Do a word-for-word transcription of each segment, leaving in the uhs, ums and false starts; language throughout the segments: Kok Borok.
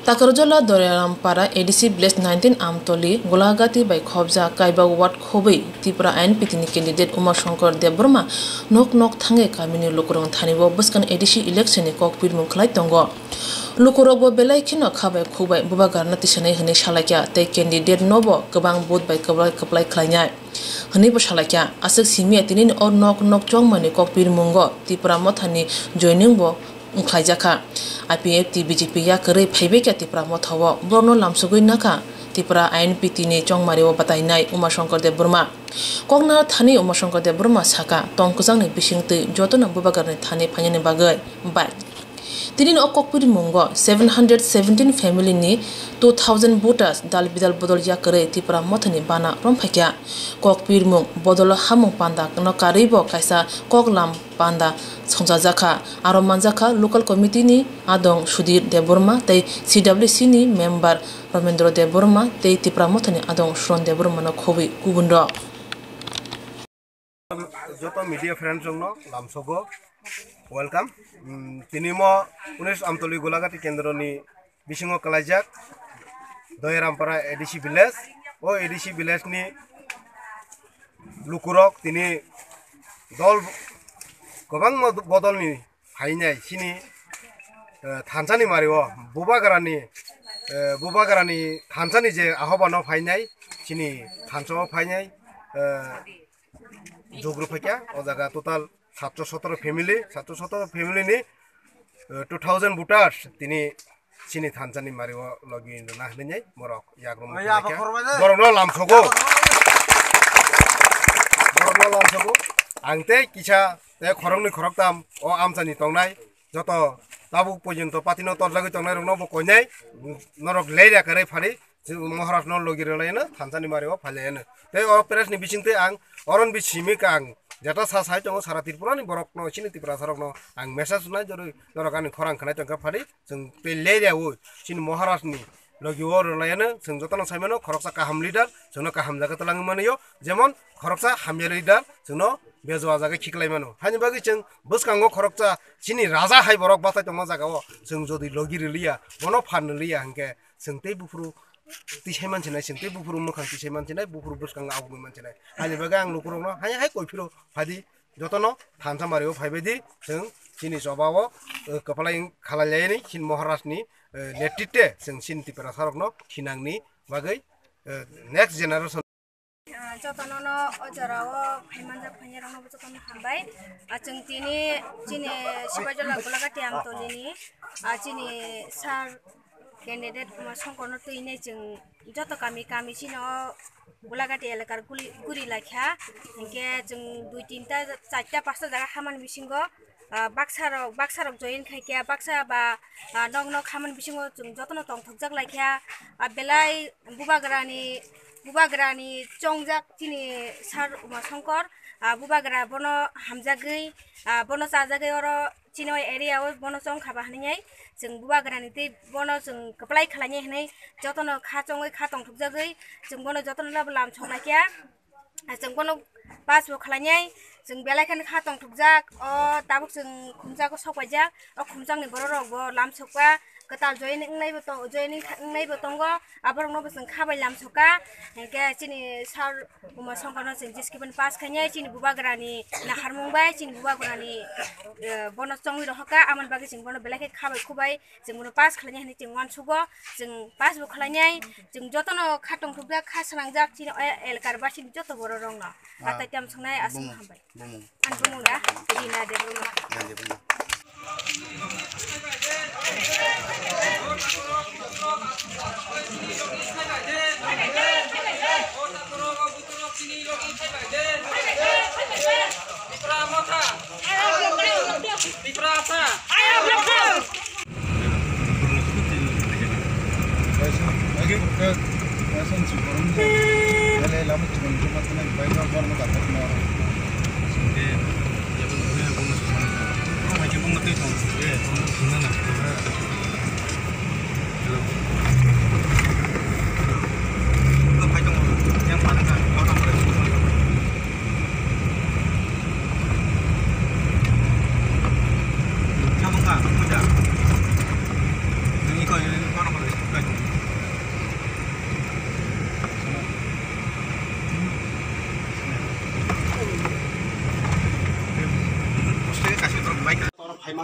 Takarjala Doyarampara A D C Village nineteen Amtoli Golagati bai khobjak Kaibak Ward khobwi Tripura I N P T ni candidate Uma Shankar Debbarma nok nok thangwi kamini lukurokni thani-o bwskang A D C election ni kok pirmung khlai tongo. Lukurokbo belai kheno kha bai khuk bai bubagrano tisanai hwnwi salaikha tei candidate nobo kwbang vote bai kwplai kwplai khlainai hwnwibo salaikha. Aswk simiya tinini o nok nok chongmani kok pirmungo Tipra Mothani joining bo wngkhlaijakha. I P F T B J P yakarwi phaibaikha Tipra Motha-o, borokno lamsogwi nakha Tipra I N P T ni chongmario batainai Uma Shankar Debbarma. Kokna thani Uma Shankar Debbarma sakha, tong kwchangni bisingtwi jotono bubagrani thani phainani bagwi bai. Tinini o kokpirimungo seven hundred seventeen family ni two thousand voters dal bidal bodol yakarwi Tipra Mothani bana romphaikha. Kokpirimung bodol hamung panda no karwibo kaisa koklam panda songchajakha. Aro manjakha local committee ni adong Sudhir Debbarma tei C W C ni member Ramendra Debbarma tei Tipra Mothani adong Suron Debbarma no khobwi kubun rok. Joto media friends rokno lamsogo welcome. Mm, tini mo unis Amtoli Golagati kendro ni bisingo kalaijak Doyarampara A D C village. O A D C village ni lukurok tini dol kwbangma bodolni phainai chini, eh, thansani mario bubagrani, eh, bubagrani thansani je ahobano phainai chini thansa-o phainai, eh, jugru phaikha o jaga total satso sotoro family, satso sotoro family ni, eh, two thousand voters tini chini thansani mario logi rwna hinwi borok yagrumwi borokno lamsogo. Borokno lamsogo. Ang tei kisa tei khoroknwi khoroktam o amchani tongnai joto tabuk porjonto patino torjagwi tongnai rokno bo koinai norok lerya kwrwi phari Maharaj no logi rwlaino thansani mario phailaino. Tei o press ni bisingtwi ang oron bi simi kang jeta sa sai tongo sara Tripura ni borok no chini Tiprasa rok no ang message nai joroi norok ani khorang khanai tongkha phari chwng tei lerya o chini Maharaj ni logi o rwlaino chwng jotono sai mano khoroksa kaham leader chwngno kaham jaga twlangwi manayo jemon khoroksa hamya leader chwngno bejo a jaga khiklai mano haini bagwi chwng bwskango khoroksa chini raja hai borok bachai tongma jaga o chwng jodi logi rwliya bono phan rwliya hinkhe chwng tei buphuru tisai mansinai, chwng tei buphuru mwkhang tisai mansinai, buphuru bwskango aboni mansinai. Haini bagwi ang lukurokno hai hai koi phiro phadi jotono thansa mario phaibaidi chwng chini chobao, eh, kwpalai khalailaini chini Maharaj ni, eh, netritwe chwng chini Tiprasa rokno thinangni bagwi, eh, next generation. Ah, jotono no o jora o phaimanjak phainai rokno bo jotono hambai. Ah, chwng tini chini Sipaijala Golagati Amtoli ni, ah, chini sir candidate Uma Shankar no twi nai chwng joto kami kami chini o Golagati elakar guli, guri laikha. Hinkhe chwng dui tinta charta pasta jaga hamani bisingo, ah, baksa rok, baksa rok join khaikha, baksa ba, ah, nok nok hamani bisingo chwng jotono tongthokjak laikha. Ah, belai bubagrani, bubagrani chongjak chini sir Uma Shankar, ah, bubagra bono hamjagwi, ah, bono chajagwi oro chini o area o bono chongkha ba hinwi chwng bubagrani tei bono chwng kwplai khlainai hinwi jotono kha chongwi kha tongthokjagwi chwng bono jotono labo lam songlaikha. Chwng bono pass bo khlainai, chwng belai kheno kha tongthokjak. O tabuk chwng khumjago sok paijak, o khumjakni borok rok bo lam sokha, kwtal joining wngnai bo tong-, joining kha-, wngnai bo tongo, aborok no bo chwng kha bai lam sokha. Hinkhe chini sir Uma Shankar no chwng jeskibon pass khainai, chini bubagrani naharmung bai, chini bubagrani, eh, bono chongwi rohorkha, amoni bagwi chwng bono belai khe kha bai khu bai. Chwng bono pass khlainai hinwi chwng uansugo, chwng pass bo khlainai, chwng jotono kha tongthokjak, kha swnangjak, chini o elakar basini joto borok rokno. Ah, atai tam swngnai aswk bumung, hambai. Bumung. Ani bumung da, Rina Debbarma. Rina Debbarma. Tipra Motha. Tipra Asa.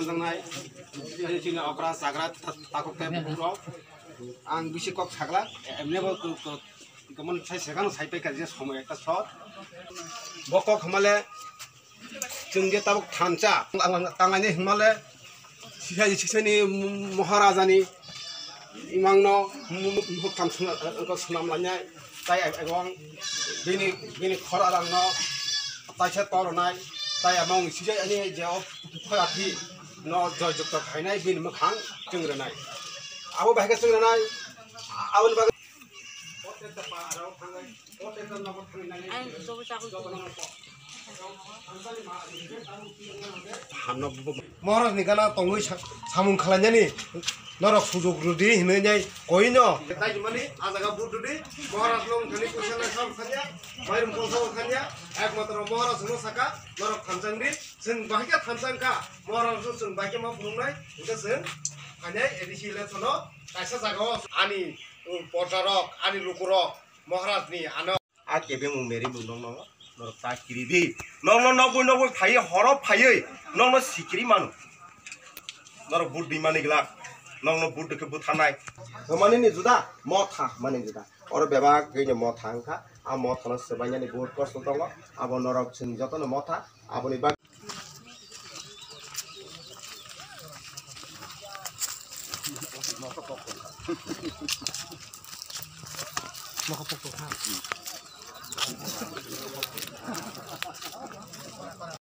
Jangnai, chini okra chagra ta-, takhuk tei bukhuk rok. Ang bisi kok sagla, emne bo to, to, to, mon sai segano sai paikha je somoi ekta sor. Bo kok hamale, chwng je tabuk thansa, ang, ang, tangaini himale, sisai, sisaini Maharajani imangno mu-, mu-, mukhang swnam, eh, swnam lainai, tai ebong bini, bini khorarangno taisa tornai, tai among sijai ani je o pharathi no joy jukto khainai bini mukhang chwng rwnai. Abo bahai khe chwng rwnai, aboni bagwi Maharaj ni gana tongwi sa-, samung khwlainani norok sujuk rwdi hinwi nai koi no. Dai mani a jaga vote rwdi, Maharaj no wngkha ni kuisa nai sam khanya, mairum kolsa khanya, ekmatro Maharaj no saka norok thanchang di, chwng bahai khe thanchang kha, Maharaj no chwng bahai khe ma phunuknai, hwnkhe chwng phainai A D C election o kaisa jaga o ani, um, porja rok, ani luku rok, Maharaj ni ano. A kebengmung merimung nokno norok ta kiri di. Nokno nokboi nokboi phaiwi horo phaiwi nokno sikiri mano. Norok vote di mani glak. Nokno vote di khe butharnai. Hwmani ni juda, motha mani juda. Oro bebak gwi ni motha wngkha. A motha no swbainani vote kosto tongo. Abo norok chwng jotono motha. Aboni bag